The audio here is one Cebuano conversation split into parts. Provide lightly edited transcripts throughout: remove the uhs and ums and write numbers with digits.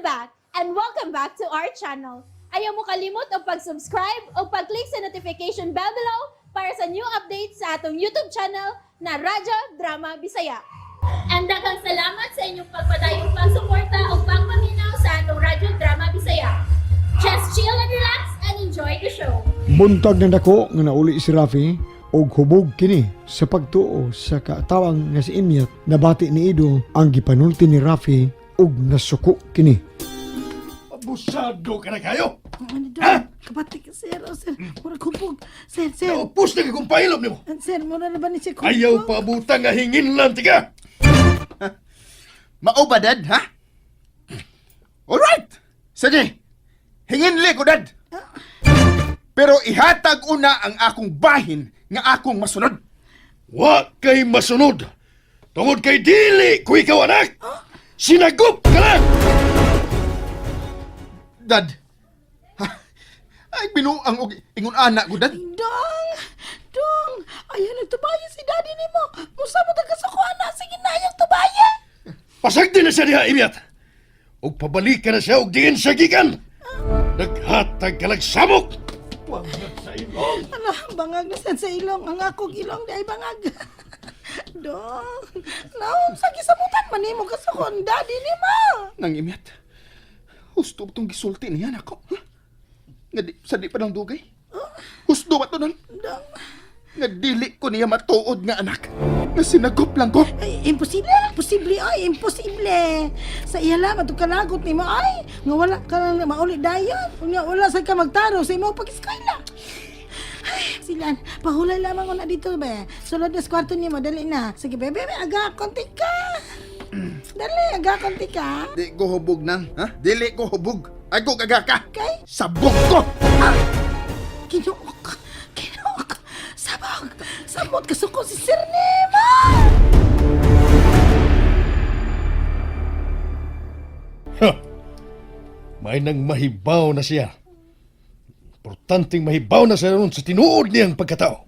I'm back and welcome back to our channel. Ayaw mo kalimot og pag-subscribe o pag-click sa notification bell below para sa new updates sa atong YouTube channel na Radyo Drama Bisaya. And daghang salamat sa inyong pagpadayong pagsuporta o pagpaminaw sa atong Radyo Drama Bisaya. Just chill and relax and enjoy the show. Buntag na dako nga nauli si Rafi og hubog kini sa pagtuo sa katawang nga si Imyat. Nabati ni Ido ang gipanulti ni Rafi ug nasuko kini. Abusado ka na kayo! Ano doon? Kabati ka, sir. Oh, sir. Mura kubog. Sir, sir. Naupos na kong pailom nimo! Sir, mura na ba ni siya kubog? Ayaw paabutan nga hingin lang tiga! Mao ba, Dad, ha? Alright! Sige! Hingin ko, Dad! Pero ihatag una ang akong bahin nga akong masunod. Wa kay masunod! Tungod kay dili ko ikaw anak! Sinagup ka lang! Dad, ha? Ay, binuang og ingon anak ko, Dad. Dong! Dong! Ayaw nagtubayan si daddy ni mo. Musa mo taga na. Sige na, ayaw tubayan. Pasagdi na siya diha, Imyat! Ug pabalik ka na siya og diin siya gikan! Naghatag ka lang samok! Wag sa ilong! Ala, bangag na sad sa ilong. Ang akong ilong di ay bangag. Dong! Naon, sa gisamutan man nimo kasuko ang daddy ni mo. Nang imyat, husto ba itong gisulti niya nako? Ha? Nga di, sa di pa lang dugay? Husto ba ito nun? Dong! Nga dili ko niya matuod nga anak. Nga sinagup lang ko. Ay, imposible. Imposible, ay, imposible. Sa iya lamang, itong kalagot ni mo, ay, nga wala ka lang mauli dayon. Nga wala sa ka magtaro sa imo pag-eskwela. Ay, silan, pahulay lamang ko na dito, be. Sulod na sa kwarto niyo mo, dali na. Sige, be, be, be, aga, konti ka. Dali, aga, konti ka. Di ko hubog nang, ha? Dili ko hubog. Ay ko kaga ka. Okay? Sabog ko! Kinuok, kinuok. Sabog, samot kasuko si Sir Nemo. Ha! May nang mahibaw na siya. Importanteng mahibaw na siya ron sa tinuod niyang pagkatao.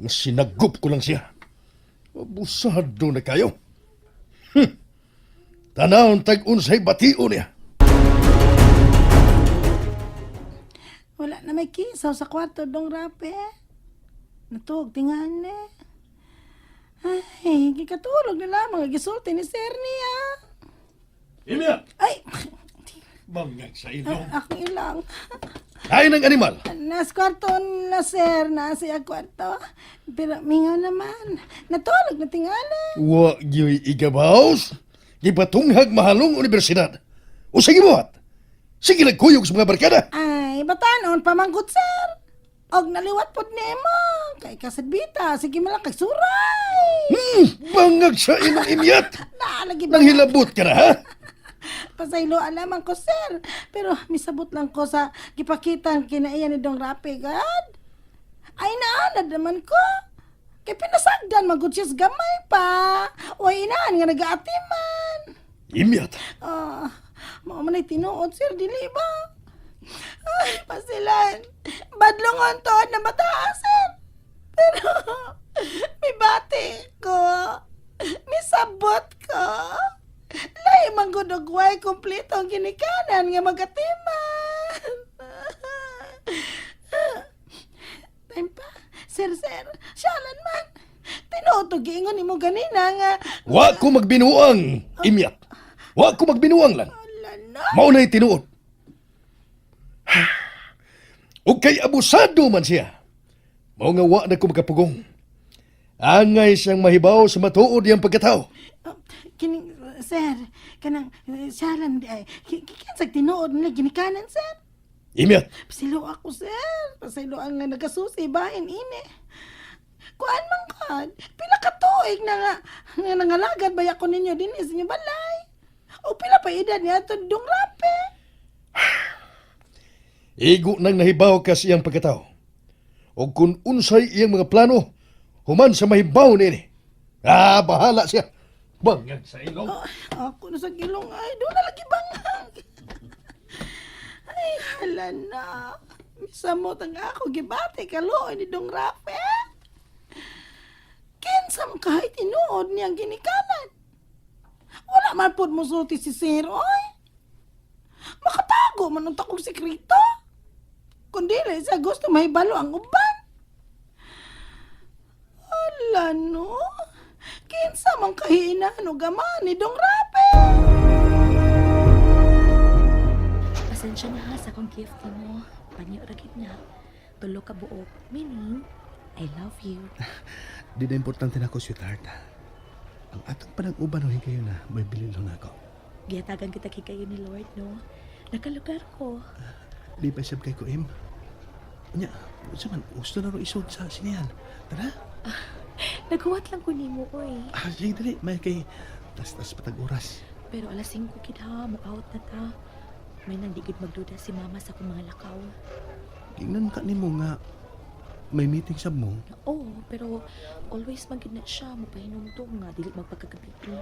Nga sinagup ko lang siya. Abusado na kayo. Tanawon tag-unsay batio niya. Wala na may kisaw sa kwarto, dong rape. Natug, tingan eh. Ay, gikatulog na lamang ang gisulti ni Sir niya. Imya! Ay, Bangag sa ilong. akong ilang. Ay ng animal. Nas kwarto na, sir. Nasa iya kwarto. Pero mingaw naman. Natulog na tingali. Wa gyoy igabaws. Gipatunghag mahalong universidad. O sige buhat. Sige nagkuyog sa mga barkada. Ay, batanon, pamangkot, sir. Og naliwat pod nimo. Kay kasadbita, sige mo lang kay suray. Bangag sa ilong, Imyat. Naalagi ba? Nang hilabot ka na, ha? Pasaylo lamang ko, sir. Pero misabot lang ko sa gipakita ang kinaiya ni Dong Rapi, God. Ay, naanad naman ko. Kay pinasagdan, magud siya sa gamay pa. O inaan nga nagaatiman. Imyat. Ah, mao man ay tinuod, sir, dili ba? Ay, pasilan. Badlongon to na mataas, sir. Pero, may bati ko. May sabot ko. Lahi man gud og way kompleto ang ginikanan nga magatiman. Time pa. Sir, sir, siyalan man. Tinuod to giingon nimo ganina nga Wa ko magbinuang, Imyat. Wa ko magbinuang lang. ala na. Mao na'y tinuod. Ug kay abusado man siya. Mao nga wa na ko makapugong. Angay siyang mahibaw sa matuod niyang pagkatao. Oh, kining sir, kanang siyalan di ay kinsag tinuod nila ginikanan, sir. Imyat, Pasaylo ako, sir. Pasaylo ang nga nagasusi bahin ini. Kuan man kan, pila ka tuig na nga, nga nangalagad ba ako ninyo dinhi sa inyong balay? O pila pa edad niya ato dong rape? igo nang nahibaw ka sa iyang pagkatao. O kung unsay iyang mga plano, human sa mahibaw niini. Ah, bahala siya. Bangag sa ilong. Oh, ako na sa gilong ay, doon na lagi bangag. Ay, hala na. Misamot ang ako gibati kaluoy ni Dong Rafe. Kinsa man kahit tinuod niyang ginikanan. Wala man pod mosulti si Sir, oy. Magtago man unta kog sekreto. Kun dili sa gusto mahibalo ang uban. Ala no. Kinsa man kahiinan og ama ni Dong Rapi? Pasensya na ha sa akong gift mo. Panyo ra gid na. Tulo ka buok. Meaning, I love you. Di na importante na ako, sweetheart. Ang atong panag-uban o higayon na may bilin lang ako. Gihatagan kita kay kayo ni Lord, no? Nakalugar ko. Di pa siyab kay ko, Im. Unya, unsa man, gusto na ro isod sa sinihan. Tara. Naghuwat lang ko nimo, oy. Ah, sige, dali. May kay tas-tas patag oras. Pero alas 5 gid ha, mo-out na ta. May nang di gid magduda si mama sa akong mga lakaw. Gingnan ka nimo nga may meeting sab mo. Oo, pero always man gid na siya mopahinumdum nga dili magpagkagabi.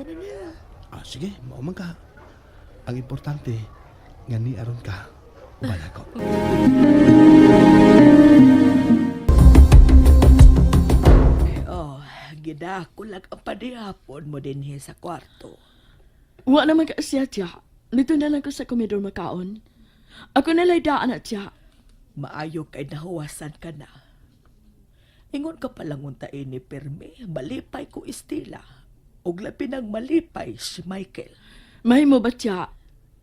Dali na. Ah, sige, mao man ka. Ang importante, nga ni aron ka, uban ako. Oh, gidako lang ang panihapon mo dinhi sa kwarto. Wa naman ka siya, tiya. Dito na lang ko sa komedor makaon. Ako na lay daan na, tiya. Maayo kay nahuwasan ka na. Ingon ka palang unta ini pirmi, malipay ko istila. Ug labi nang malipay si Michael. Mahimo ba, tiya?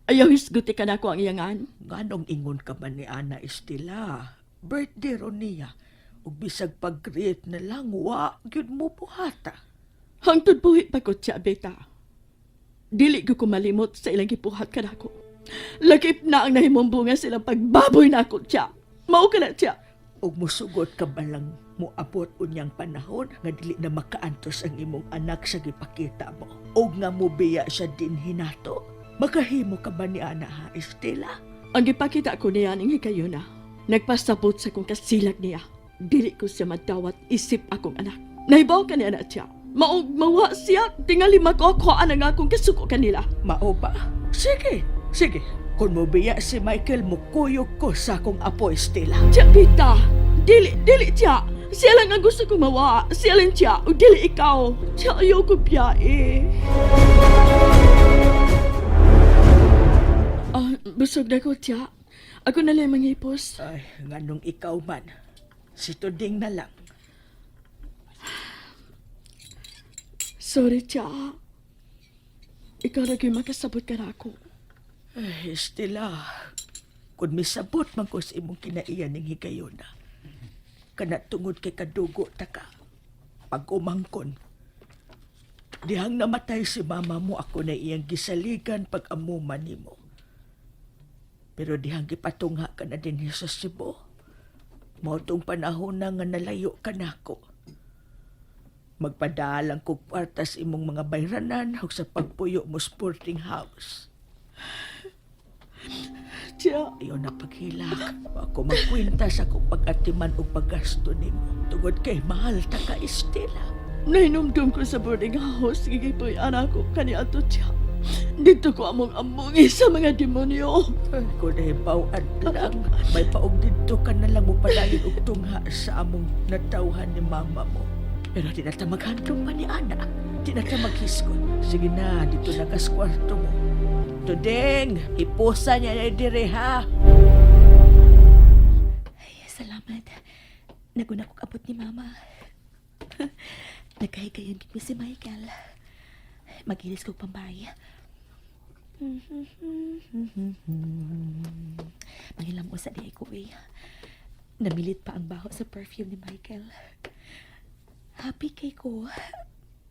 Ayaw hisguti ka na ako ang iyangan. Nganong ingon ka man ni Ana Estela? Birthday ron niya. Ug bisag pag-greet na lang, wa gyud mo buhata. Hangtod buhi pa ko, tiya, beta. Dili ko kumalimot sa ilang gipuhat ka na ako. Lakip na ang nahimong bunga silang pagbaboy na ako, tiya. Mao ka na, tiya. Ug musugot ka ba lang moabot unyang panahon nga dili na makaantos ang imong anak sa gipakita mo. Ug nga mobiya siya din hinato. Makahimo ka ba ni Ana ha, Estela? Ang gipakita ko niya ning higayuna. Nagpasabot sa kong kasilag niya. Dili ko siya madawat isip akong anak. Nahibaw ka niya na siya. Maog mawa siya. Tingali makukuhaan ang akong kasuko kanila. Mao ba? Sige, sige. Kung mobiya si Michael, mukuyog ko sa akong apo, Estela. Tiya, Pita. Dili, dili tiya. Siya lang ang gusto kong mawa. Siya lang tiya. O dili ikaw. Tiya, ayaw ko biyae. Ah, busog na ko, tiya. Ako na lang manghipos. Ay, nganong ikaw man. Si Tuding na lang. Sorry, tiya. Ikaw na gyud makasabot ka na ako. Ay, Estela, kung misabot man ko sa imong kinaiyan ning higayona, kana tungod kay kadugo ta ka, pag umangkon, dihang namatay si mama mo ako na iyang gisaligan pag amuman nimo. Pero dihang gipatungha ka na din sa Cebu. Mao tong panahon na nga nalayo ka nako. Magpadalang kog kwarta sa imong mga bayranan ug sa pagpuyo mo sporting house. Tiya, Ayaw na paghilak. Ako magkwenta sa akong pag-atiman o paggasto nimo. Tungod kay mahal ta ka, Estela. nahinumdum ko sa boarding house. Gigipoy anak ko kaniadto, tiya. Dito ko among amungi sa mga demonyo. Kung nahibaw-an lang, may paog dito ka na lang mo padayon og tungha sa among natawhan ni mama mo. Pero di na ta maghandom pa ni Ana. Di na ta maghisgot. Sige na, dito na ka sa kwarto mo. Tudeng, ipusa niya na dire ha. Ay, salamat. Naguna kog abot ni mama. Nagkahigayon gid mi si Michael. Magilis kog pambay. Mangilam sa di ko eh. Namilit pa ang baho sa perfume ni Michael. Happy kay ko.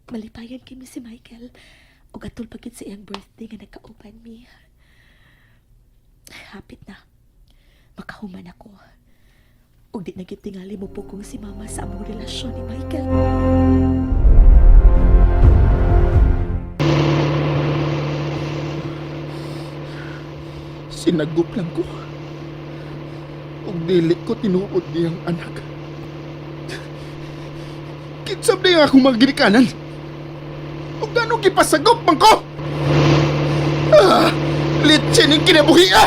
Malipayan kami si Michael. Ug atol pa gid sa iyang birthday nga nagkauban mi. Hapit na. Makahuman ako. Ug di na gyud tingali mo pugong si mama sa among relasyon ni Michael. Sinagup lang ko. Ug dili ko tinuod niyang anak. Kinsab niya akong mga ginikanan. Ug ganong gipasagop man ko! Ah, litsin yung kinabuhi ah!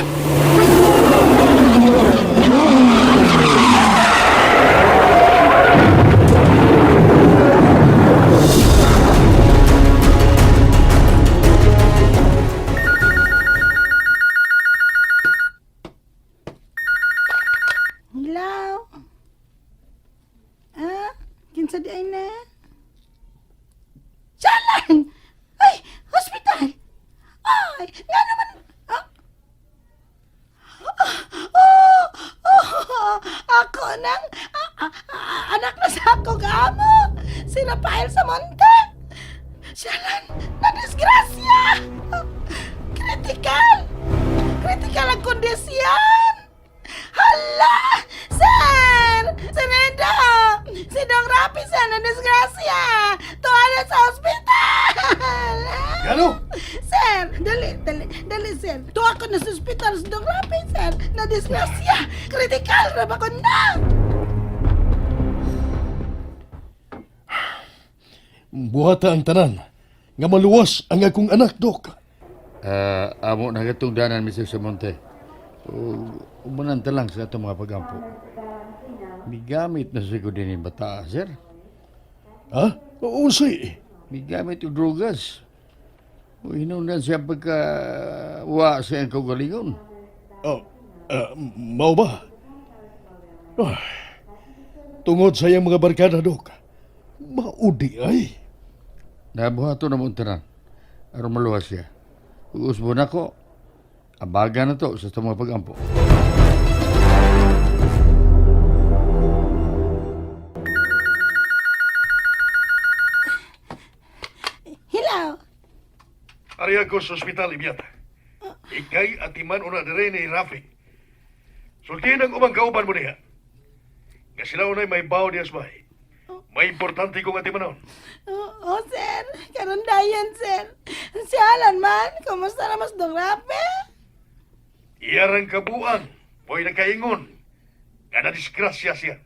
Gano? Sir, dali, dali, dali, sir. Tuwa ko na sa ospital sa Dong Rafi, sir. Na-disgrasya. Critical ra ba ko na? Buhata ang tanan. Nga maluwas ang akong anak, Dok. Amo na katungdanan, Mr. Samonte. O, umunan ta lang sa atong mga pagampo. Migamit na sa ko din yung bata, sir. Ha? Unsay? Migamit og drogas. O hinungdan siya pagka wa sa iyang kaugalingon. Oh, mao ba? Ah, tungod sa iyang mga barkada, Dok. Maudi ay. Nabuhato na mong tanan. Aron maluwas siya. Ug usbon ako, abaga na to sa atong mga pagampo. Hello. Ariya ko sa ospital, Ibiat. Ikay atiman una dire ni Rafi. Sultihin ang ubang kauban mo niya. Nga sila unay may bawo niya sa bahay. May importante kong atimanon. Oo, oh, sir. Karon dayon, sir. Si Alan man, kumusta na mas Dong Rafi? Iyarang kabuang, mo'y nakaingon. Nga na-disgrasya siya.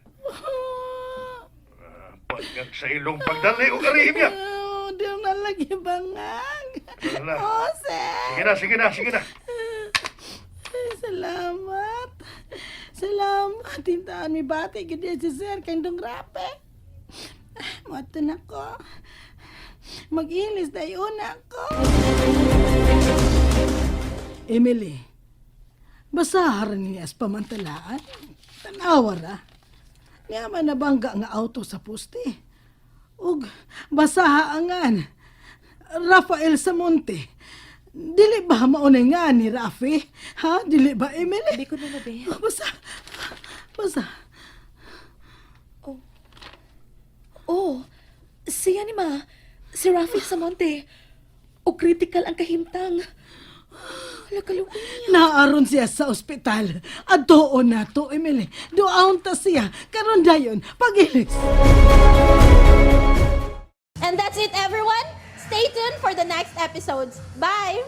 Pagkag sa ilong pagdali o kari, Ibiat. Oh, di na lagi bangag. Wala. Oh, sir. Sige na, sige na, sige na. Ay, salamat. Salamat. Tintaan mi bati gid si sir kang Dong Rafi. Moto na ko. Mag-ilis dayon ako. Emily, basahan niya sa pamantalaan. Tanawa ra. Niya man nabangga nga auto sa poste. Ug basaha angan. Rafael Samonte. Dili ba maunay nga ni Rafi? Ha? Dili ba, Emily? Abi ko na labi. Oh, basa. Basa. Oh, siya ni ma. Si Rafi Samonte. O critical ang kahimtang. Hala, kaluoy niya. Naaron siya sa ospital. Adtoon na to, Emily. Duaon ta siya. Karon dayon, pagilis. And that's it, everyone. Stay tuned for the next episodes. Bye!